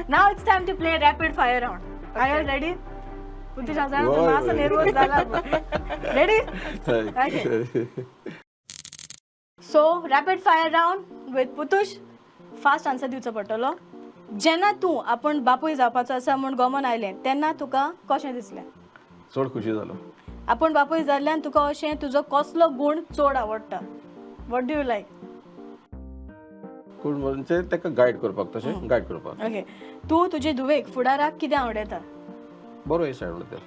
Now it's time to play rapid fire round. Are you ready? Putush, हांव हय, मातसो हय. नर्वस जाला. Ready? Okay. So rapid fire round with Putush. Fast answer दिवचो पडटलो. जेन्ना तूं आपूण बापूय जावपाचो आसा म्हूण गोमोन आयलें तेन्ना तुका कशें दिसलें? चड खुशी जालो. आपूण बापूय जाल्ल्यान तुका अशें तुजो कसलो गूण चड आवडटा? What do you like? कोण म्हणजे ताका गायड करपाक, तशें गायड करपाक. ओके. तूं तुजे धुवेक फुडाराक कितें आवडयता? बरो हे सायड म्हणटा.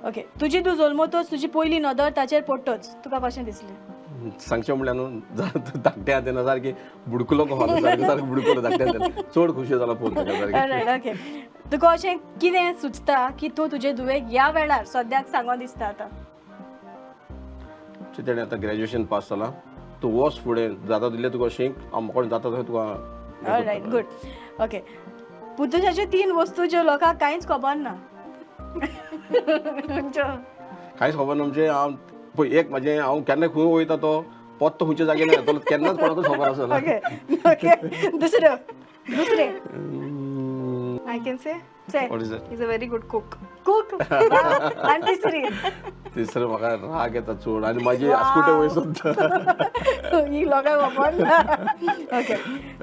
ओके. तुजी तूं जल्मतोच तुजी पयली नदर ताचेर पडटच तुका कशें दिसलें? सांगचें म्हणल्यार न्हू, धाकटें आहा तेन्ना सारकें बुडकुलो कसो आसता, सारकें सारकें बुडकुलो धाकटें आहा तेन्ना. चड खुशी जाला पळोवन ताका सारकें. रायट. ओके. तुका अशें कितें सुचता की तूं तुजे धुवेक ह्या वेळार सद्याक सांगो दिसता आतां? तेणें आतां ग्रॅज्युएशन पास जालां, तूं वच फुडें, जाता तितलें तुका शीक, आमकोण जाता तशें तुका. Right, good. ओके. पुतुशाच्यो तीन वस्तू ज्यो लोकांक कांयच खबर ना. खंयच्यो? कांयच खबर ना म्हणजे हांव पळय, एक म्हाजें हांव केन्ना खंय वयता तो पत्तो खंयच्या जाग्यार ना तो केन्नाच कोणाकूच खबर आसना. ओके ओके, दुसऱ्यो, दुसरें. I can say say. What is that? He's a very good cook. Cook. आनी तिसरी? तिसरें, म्हाका राग येता चड आनी म्हाजी आस्कुटे वयर सोदता. ही लोकांक खबर ना. ओके.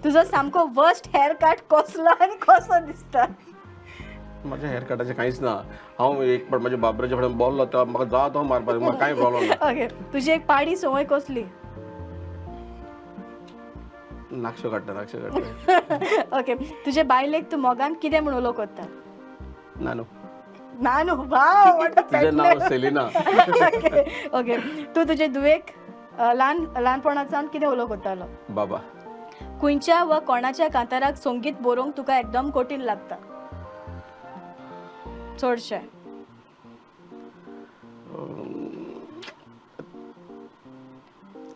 तुजो सामको वर्स्ट हेअर कट कसलो आनी कसो दिसता? म्हाज्या हेअर कटाचें कांयच ना. हांव एक फावट म्हाज्या बाबराच्या फुड्यान बोल्लो तो म्हाका जाता तो मारपाक, म्हाका कांय प्रॉब्लम ना. ओके. तुजी एक पाडी संवय कसली? नाकशो काडटा, नाकशो काडटा. ओके. तुजे बायलेक तूं मोगान कितें म्हूण उलो करता? ना न्हू. ना न्हू. वाव. तुजें नांव सेलिना. Okay okay. तूं तुजे धुवेक ल्हान ल्हानपणासान कितें उलो करतालो? बाबा. खंयच्या वा कोणाच्या कांताराक संगीत बरोवंक तुका एकदम कठीण लागता चडशें?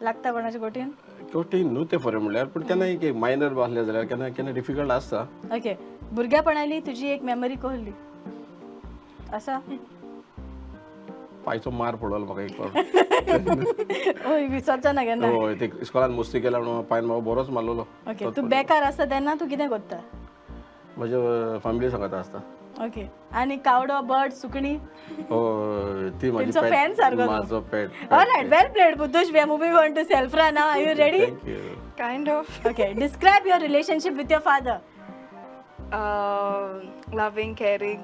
लागता कोणाचें कठीण? कठीण न्हू तें खरें म्हणल्यार, पूण केन्ना एक मायनर आसलें जाल्यार केन्ना केन्ना डिफिकल्ट आसता. ओके. भुरग्यापणाली तुजी एक मेमरी कहली आसा? पांयचो मार पडलो म्हाका एक फावट. हय, विसरचो ना केन्ना. हय, ते इस्कॉलान मस्ती केल्या म्हणून पांयन म्हाका बरोच मारलेलो. ओके. तूं बेकार आसा तेन्ना तूं कितें करता? म्हज्या फॅमिली सांगता आसता. ओके. आनी कावडो, बर्ड, सुकणी? हय, ती म्हाजी. तेंचो fan सारको तूं. म्हाजो पेट. All right, well played, Putush. We are moving on to Selfra now. Are you ready? Thank you. Kind of. Okay, describe your relationship with your father. Loving, caring.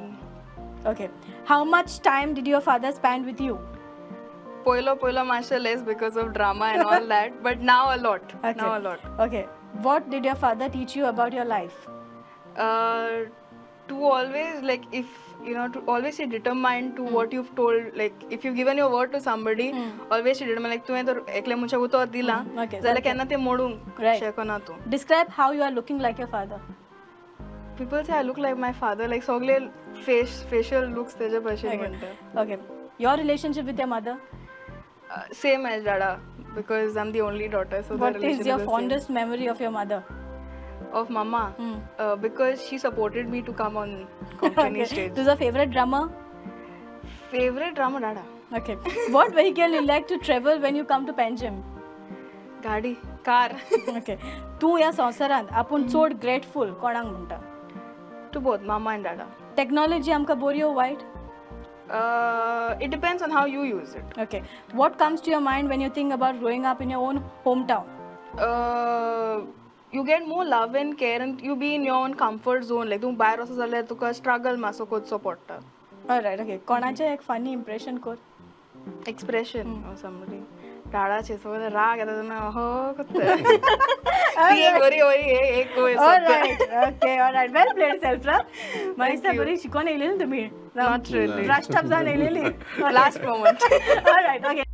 Okay. How much time did your father spend with you? पयलो पयलो मातशें less because of drama and all that, but now a lot. Now a lot. Okay. What did your father teach you about your life? To always, like, if you know, to always stay determined to what you've told, like if you've given your word to somebody, always stay determined, like तुवें तर एकल्या मनशाक उतर दिलां जाल्यार केन्ना तें मोडूंक शकना तूं. Describe how you are looking like your father. People say I look like my father, like सगळे facial looks तेजे भशेन म्हणटा. Okay. Your relationship with your mother? Same as dada, because I'm the only daughter, so the What is relation your the same. Fondest memory of your mother? Of mama? Because she supported me to come on Konkani stage. तुझा favorite drummer? Favorite drama, dada. Okay. What vehicle you like to travel when you come to Panjim? गाडी, car. Okay. तूं ह्या संवसारांत आपूण चड grateful कोणाक म्हणटा? To both mama and dada. Technology आमकां बरी ओ वायट? It depends on how you use it. Okay. What comes to your mind when you think about growing up in your own home town? You get more love and care and you be in your own comfort zone. Like तूं भायर वचो जाल्यार तुका struggle मातसो करचो पडटा. Right. Okay. कोणाचें एक फनी इम्प्रेशन कर. एक्सप्रेशन ऑफ समबडी, डाडाचे सगळे राग येता तेन्ना हो करता. ती एक बरी बरी एक वयर सोदता. Alright, okay, alright. Well played, Selfra. मनीषा, बरी शिकोन येयलेली तुमी. Not really. Brushed up जावन येयलेली. Last moment. Alright, okay.